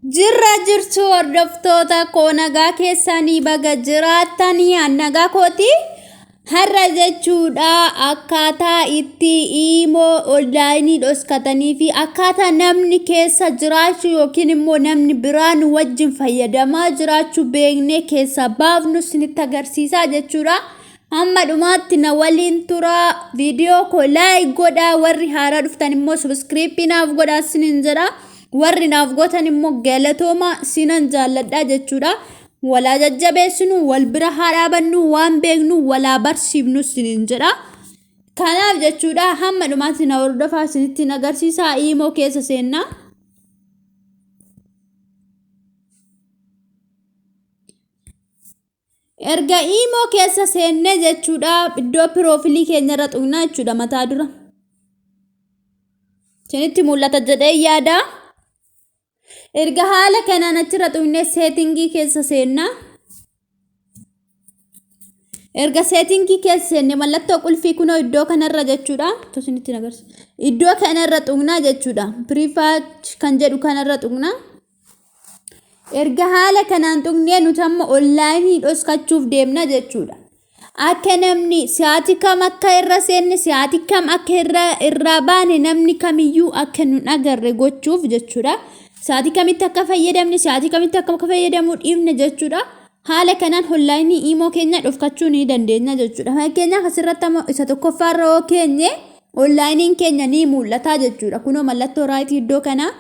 Jirra jirtu hordoftoota koo, nagaa keessanii? Baga jiraattanii. An nagaa kooti. Har'a jechuudha akkaataa itti imo online dhoskatanii fi akkaataa namni keessa jiraachuu yookiin immoo namni biraa nu wajjin fayyadamaa jiraachuu beeknee keessaa baafnu isinitti agarsiisaa jechuudha. Hamma dhumaatti na waliin tura. Viidiyoo koo like godhaa, warri haaraa dhuftan immoo subscribe naaf godhaa isiniin jedha. Warri naaf gootan immoo galatooma, sinan jaalladhaa jechuudha. Walaa jajjabeessinu, wal bira haa dhaabannu, waan beeknu walaa barsiifnu isiniin jedha. Kanaaf jechuudha hamma dhumaatti na hordofaa, isinitti agarsiisaa. Imo keessa seennaa. Erga imo keessa seennee jechuudha iddoo profile keenya irra tuqnaa jechuudha mataa dura. Isinitti mul'ata jedhee yaada. Erga haala kanaan achirra tuqnee setting keessa seennaa. Erga setting keessa seenne mallattoo qulfii kunoo iddoo kanarra jechuudha. Isinitti agarsiisa. Iddoo kanarra tuqnaa jechuudha. Privacy kan jedhu kanarra tuqnaa. Erga haala kanaan tuqnee nuti amma online dhoskachuuf deemna jechuudha. Akka namni sa'aatii kam akka irra seenne, sa'aatii kam akka irraa baane namni kamiyyuu akka nun agarre gochuuf jechuudha. Sa'aatii kamitti akka fayyadamne, sa'aatii kamitti akka fayyadamuu dhiifne jechuudha. Haala kanaan online imo keenya dhokfachuu ni dandeenya jechuudha. Fakkeenyaaf, asirratti ammoo isa tokkoffaarra yoo keenye onlineiin keenya ni mul'ata jechuudha. Kunoo mallattoo right iddoo kanaa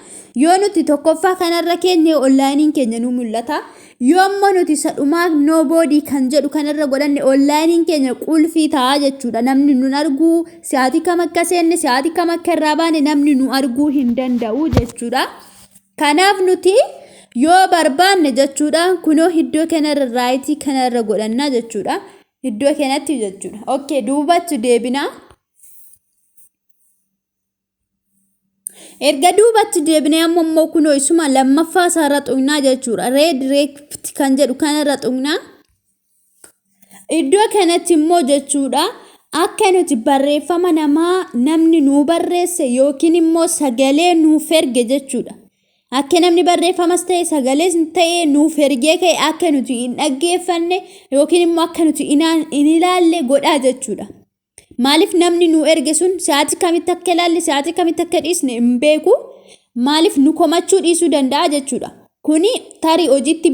yoo nuti tokkoffaa kanarra keenye onlineiin keenya nu mul'ata. Yoo immoo nuti isa dhumaa nobody kan jedhu kanarra godhanne onlineiin keenya qulfii ta'a jechuudha. Namni nun arguu, sa'aatii kam akka seenne, sa'aatii kam akka irraa baane namni nu arguu hin danda'u jechuudha. Kanaaf nuti yoo barbaanne jechuudha kunoo iddoo kanarra right kanarra godhannaa jechuudha. Iddoo kanatti jechuudha. Okay, duubatti deebinaa. Erga duubatti deebinee amma immoo kunoo isuma lammaffaa isaarra tuqnaa jechuudha. Redirect kan jedhu kanarra tuqnaa. Iddoo kanatti immoo jechuudha akka nuti barreeffama namaa namni nuu barreesse yookiin immoo sagalee nuuf erge jechuudha. Akka namni barreeffamas ta'e sagalees ta'e nuuf ergee ka'e akka nuti hin dhaggeeffanne yookiin immoo akka nuti hin ilaalle godhaa jechuudha. Maaliif, namni nu erge sun sa'aatii kamitti akka ilaalle, sa'aatii kamitti akka dhiisne hin beeku. Maaliif, nu komachuu dhiisuu danda'a jechuudha. Kuni tarii hojiitti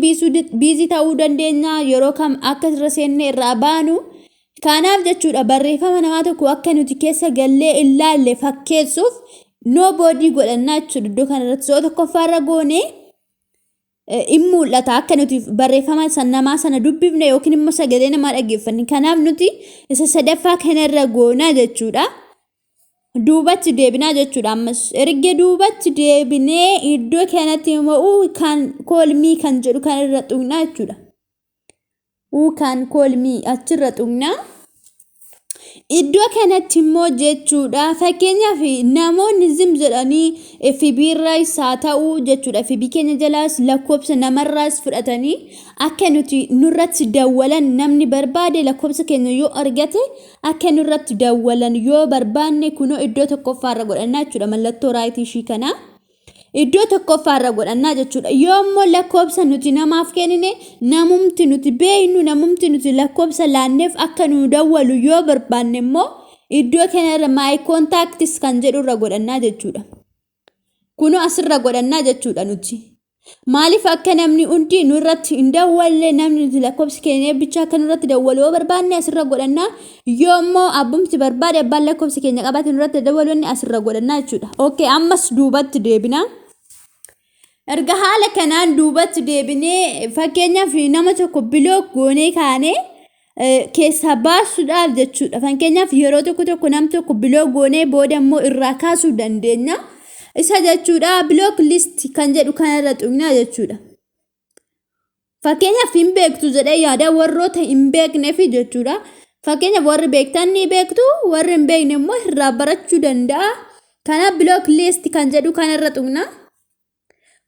busy ta'uu dandeenya, yeroo kam akka irra seenne irraa baanu. Kanaaf jechuudha barreeffama namaa tokko akka nuti keessa gallee ilaalle fakkeessuuf nobody godhannaa jechuudha. Iddoo kanarratti yoo tokkoffaarra goone in mul'ata akka nuti barreeffama namaa sana dubbifne yookiin immoo sagalee namaa dhaggeeffanne. Kanaaf nuti isa sadaffaa kanarra goonaa jechuudha. Duubatti deebinaa jechuudha ammas. Erga duubatti deebinee iddoo kanatti immoo who can call me kan jedhu kanarra tuqnaa jechuudha. Who can call me achirra tuqnaa. Iddoo kanatti immoo jechuudha fakkeenyaaf namoonni zim jedhanii FB irraas haa ta'u jechuudha, FB keenya jalaas lakkoofsa namarraas fudhatanii akka nuti nurratti dawwalan, namni barbaade lakkoofsa keenya yoo argate akka nurratti dawwalan yoo barbaanne kunoo iddoo tokkoffaarra godhannaa jechuudha mallattoo right ishii kanaa. Iddoo tokkoffaarra godhannaa jechuudha. Yoo immoo lakkoofsa nuti namaaf kennine namumti nuti beeknu, namumti nuti lakkoofsa laanneef akka nu dawwalu yoo barbaanne immoo iddoo kanarra my contacts kan jedhurra godhannaa jechuudha. Kunoo asirra godhannaa jechuudha nuti. Maaliif, akka namni hundi nurratti hin dawwalle, namni nuti lakkoofsa keenya bichaa akka nurratti dawwalu yoo barbaanne asirra godhannaa. Yoo immoo abbumti barbaade, abbaan lakkoofsa keenya qabaate nurratti dawwalu inni asirra godhannaa jechuudha. Okay, ammas duubatti deebinaa. Erga haala kanaan duubatti deebinee fakkeenyaaf nama tokko block goonee kaanee keessaa baasuudhaaf jechuudha. Fakkeenyaaf, yeroo tokko tokko nam tokko block goonee booda immoo irraa kaasuu dandeenya. Isa jechuudha block list kan jedhu kanarra tuqnaa jechuudha. Fakkeenyaaf, hin beektu jedhee yaada warroota hin beekneef jechuudha. Fakkeenyaaf, warri beektan ni beektu, warri hin beekne immoo irraa barachuu danda'a. Kanaaf block list kan jedhu kanarra tuqna.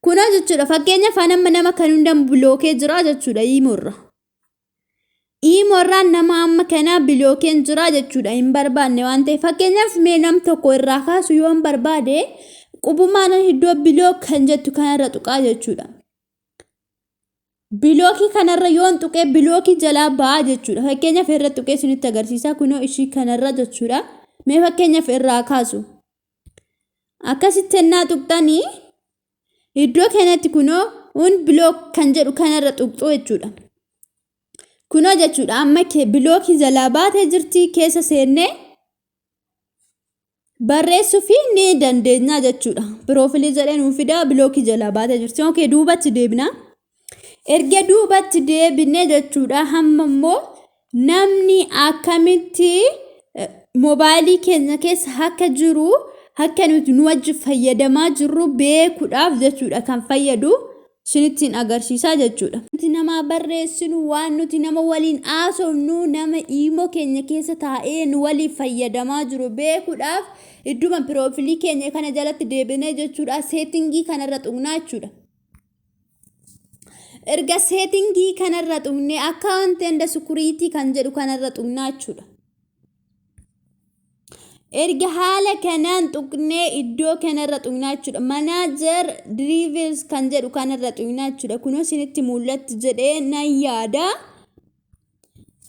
Kunoo jechuudha fakkeenyaaf an amma nama kan hundan blockee jira jechuudha imorra. Imorraan nama amma kanaa blockeen jira jechuudha, hin barbaanne waan ta'eef. Fakkeenyaaf, mee nam tokko irraa kaasu yoo hin barbaade Qubumaan iddoo block kan jettu kanarra tuqaa jechuudha. Blockii kanarra yoon tuqee blockii jalaa ba'aa jechuudha. Fakkeenyaaf irra tuqee isinitti agarsiisa. Kunoo ishii kanarra jechuudha. Mee fakkeenyaaf irraa kaasu. Akkasitti ennaa tuqxanii iddoo kanatti kunoo unblock kan jedhu kanarra tuqxu jechuudha. Kunoo jechuudha, amma blockii jalaa baatee jirti, keessa seennee barreessuu fi ni dandeenya jechuudha. Profileii jedhee nuu fidaa, blockii jalaa baatee jirti. Okay, duubatti deebina. Erga duubatti deebinee jechuudha, hamma immoo namni akkamitti moobaayilii keenya keessa akka jiru, akka nuti nu wajji fayyadamaa jirru beekuudhaaf jechuudha kan fayyadu isinittiin agarsiisaa jechuudha. Nuti namaa barreessinu, waan nuti nama waliin haasofnu, nama iimoo keenya keessa taa'ee nu waliin fayyadamaa jiru beekuudhaaf idduma profileii keenya kana jalatti deebinee jechuudha settingii kanarra tuqnaa jechuudha. Erga settingii kanarra tuqnee account and security kan jedhu kanarra tuqnaa jechuudha. Erga haala kanaan tuqnee iddoo kanarra tuqnaa jechuudha. Manage devices kan jedhu kanarra tuqnaa jechuudha. Kunoo isinitti mul'atti jedhee nan yaada.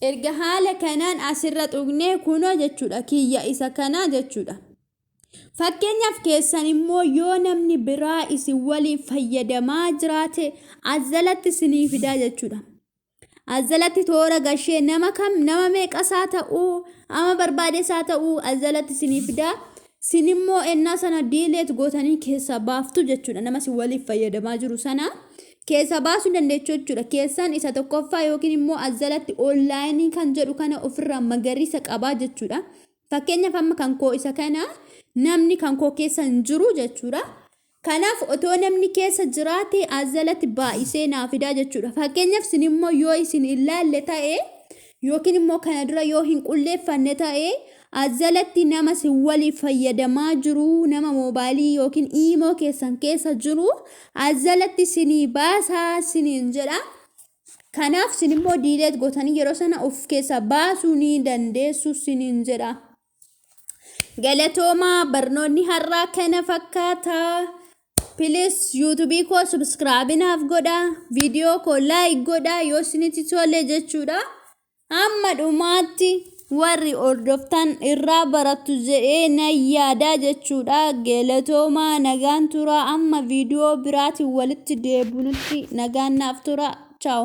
Erga haala kanaan asirra tuqnee kunoo jechuudha kiyya isa kanaa jechuudha. Fakkeenyaaf keessan immoo yoo namni biraa isin waliin fayyadamaa jiraate as jalatti isinii fidaa jechuudha. As jalatti toora gashee nama kam, nama meeqasaa ta'uu, ama barbaadesaa ta'uu as jalatti isinii fidaa. Isin immoo ennaa sana delete gootanii keessaa baaftu jechuudha. Nama isin waliin fayyadamaa jiru sana keessa baasuu dandeessu jechuudha. Keessaan isa tokkoffaa yookiin immoo as jalatti onlineii kan jedhu kana ofirraa magariisa qabaa jechuudha. Fakkeenyaaf amma kan koo isa kana, namni kan koo keessa hin jiru jechuudha. Kanaaf otoo namni keessa jiraate as jalatti baay'isee naa fidaa jechuudha. Fakkeenyaaf isin immoo yoo isin ilaalle ta'e yookiin immoo kana dura yoo hin qulleeffanne ta'e, as jalatti nama isin waliin fayyadamaa jiru, nama moobaayilii yookiin iimoo keessan keessa jiru as jalatti isinii baasaa isiniin jedha. Kanaaf isin immoo delete gootanii yeroo sana of keessaa baasuu ni dandeessu isiniin jedha. Galatoomaa, barnoonni har'aa kana fakkaata. Please, YouTubeii koo subscribe naaf godha. Viidiyoo koo like godha yoo isinitti tole jechuudha. Hamma dhumaatti warri hordoftan irraa barattu jedhee nan yaada jechuudha. Galatoomaa, nagaan tura. Amma viidiyoo biraatiin walitti deebinutti nagaan naaf tura. Ciao.